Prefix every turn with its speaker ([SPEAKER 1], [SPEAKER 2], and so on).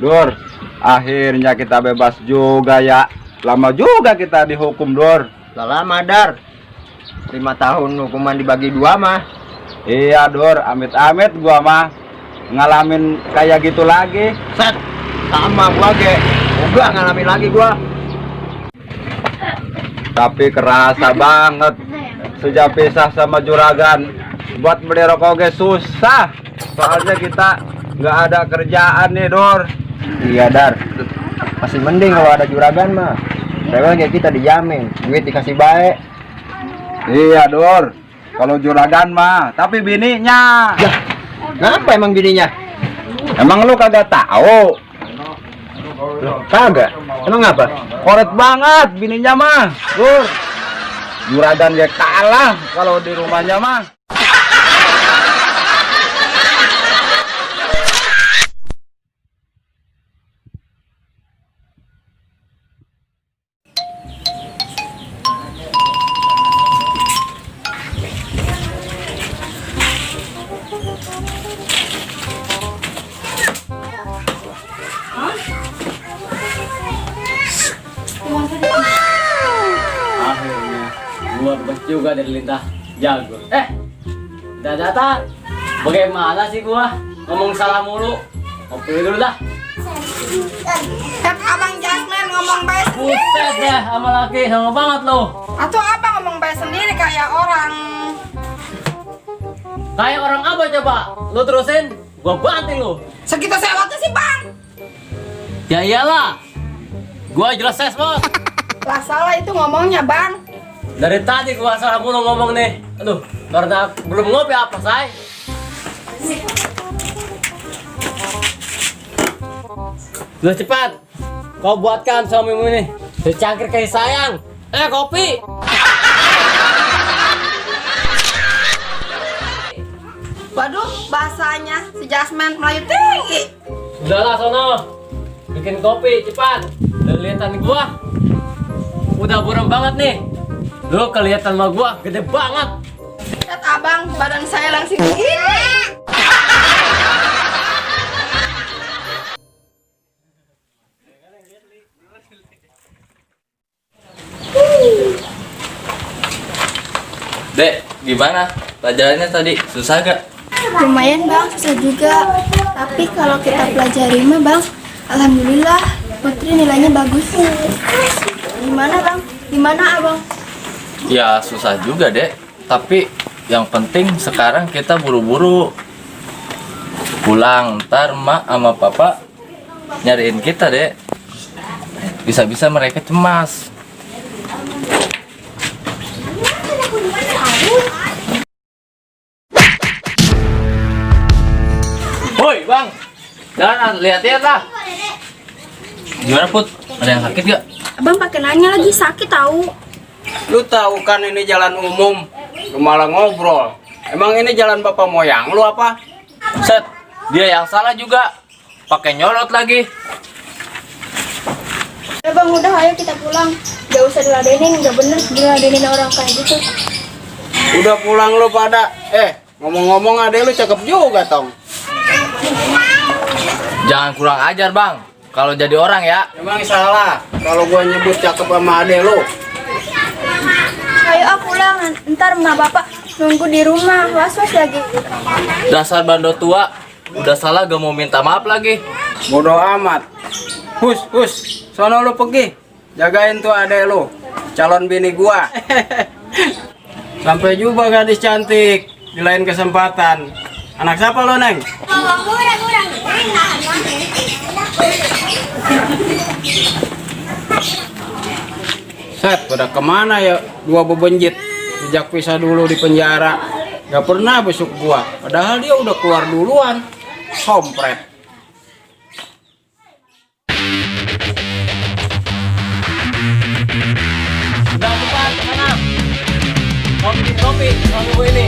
[SPEAKER 1] Dur, akhirnya kita bebas juga ya. Lama juga kita dihukum, Dur.
[SPEAKER 2] Lama, Dar. 5 tahun hukuman dibagi 2 mah.
[SPEAKER 1] Iya, Dur, amit-amit gua mah ngalamin kayak gitu lagi.
[SPEAKER 2] Set, sama gua ge. Enggak ngalamin lagi gua.
[SPEAKER 1] Tapi kerasa banget sejak pisah sama juragan. Buat beli rokok ge susah. Soalnya kita nggak ada kerjaan nih, Dur.
[SPEAKER 2] Iya, Dar. Masih mending kalau ada juragan mah. Rewel kayak kita dijamin, duit dikasih baik.
[SPEAKER 1] Iya, Dur. Kalau juragan mah, tapi bininya.
[SPEAKER 2] Ya, ngapa emang bininya?
[SPEAKER 1] Emang lu kagak tahu?
[SPEAKER 2] Loh, kagak. Emang apa?
[SPEAKER 1] Koret banget bininya mah, Dur. Juragan dia kalah kalau di rumahnya mah.
[SPEAKER 3] Akhirnya gua bebas juga dari lintah jago. Udah datang. Bagaimana sih gua ngomong salah mulu? Ngopi dulu dah.
[SPEAKER 4] Abang Jasmine ngomong baik sendiri.
[SPEAKER 3] Buset deh sama laki sama banget lo.
[SPEAKER 4] Atau abang ngomong baik sendiri kayak orang.
[SPEAKER 3] Kayak orang apa coba? Lu terusin, gua banting lu.
[SPEAKER 4] Segitu sewotnya sih bang.
[SPEAKER 3] Ya iyalah. Gua jelas ses, Bos.
[SPEAKER 4] Lah salah itu ngomongnya bang.
[SPEAKER 3] Dari tadi gua salah mulu ngomong nih. Aduh, karena belum ngopi apa, say? Lu cepat. Kau buatkan suamimu ini secangkir kayak sayang. Kopi.
[SPEAKER 4] Waduh bahasanya si Jasmine Melayu tinggi.
[SPEAKER 3] Udahlah sono. Bikin kopi cepat. Kelihatan gua udah buram banget nih. Lu kelihatan sama gua gede banget.
[SPEAKER 4] Lihat abang badan saya langsing gini.
[SPEAKER 5] Dek, gimana? Pelajarannya tadi susah gak?
[SPEAKER 6] Lumayan bang, susah juga. Tapi kalau kita pelajari mah bang, alhamdulillah Putri nilainya bagus. Gimana bang? Gimana abang?
[SPEAKER 5] Ya susah juga dek. Tapi yang penting sekarang kita buru-buru pulang. Ntar mak sama papa nyariin kita dek. Bisa-bisa mereka cemas. Woi bang, jangan lihat-lihat lah. Gimana Put? Ada yang sakit gak?
[SPEAKER 6] Abang pakai nanya lagi, sakit tahu.
[SPEAKER 7] Lu tahu kan ini jalan umum, lu malah ngobrol. Emang ini jalan bapak moyang lu apa?
[SPEAKER 5] Set, dia yang salah juga. Pakai nyolot lagi.
[SPEAKER 6] Ya bang, udah ayo kita pulang. Gak usah diladenin, gak bener diladenin orang kayak gitu.
[SPEAKER 7] Udah pulang lu pada. Ngomong-ngomong adek lu cakep juga tong.
[SPEAKER 5] Jangan kurang ajar bang. Kalau jadi orang ya.
[SPEAKER 7] Emang salah kalau gua nyebut cakep sama adek lu.
[SPEAKER 6] Ayo pulang, ntar emak bapak nunggu di rumah, was-was lagi.
[SPEAKER 5] Dasar bandot tua. Udah salah gak mau minta maaf lagi.
[SPEAKER 7] Bodoh amat. Hus, sono lu pergi. Jagain tuh adek lu, calon bini gua. Sampai jumpa gadis cantik di lain kesempatan. Anak siapa lo, Neng? Set, pada kemana ya dua bebenjit? Sejak pisah dulu di penjara, gak pernah besuk gua. Padahal dia udah keluar duluan. Sompret.
[SPEAKER 3] Udah cepat sana. Kopi, suamiku ini.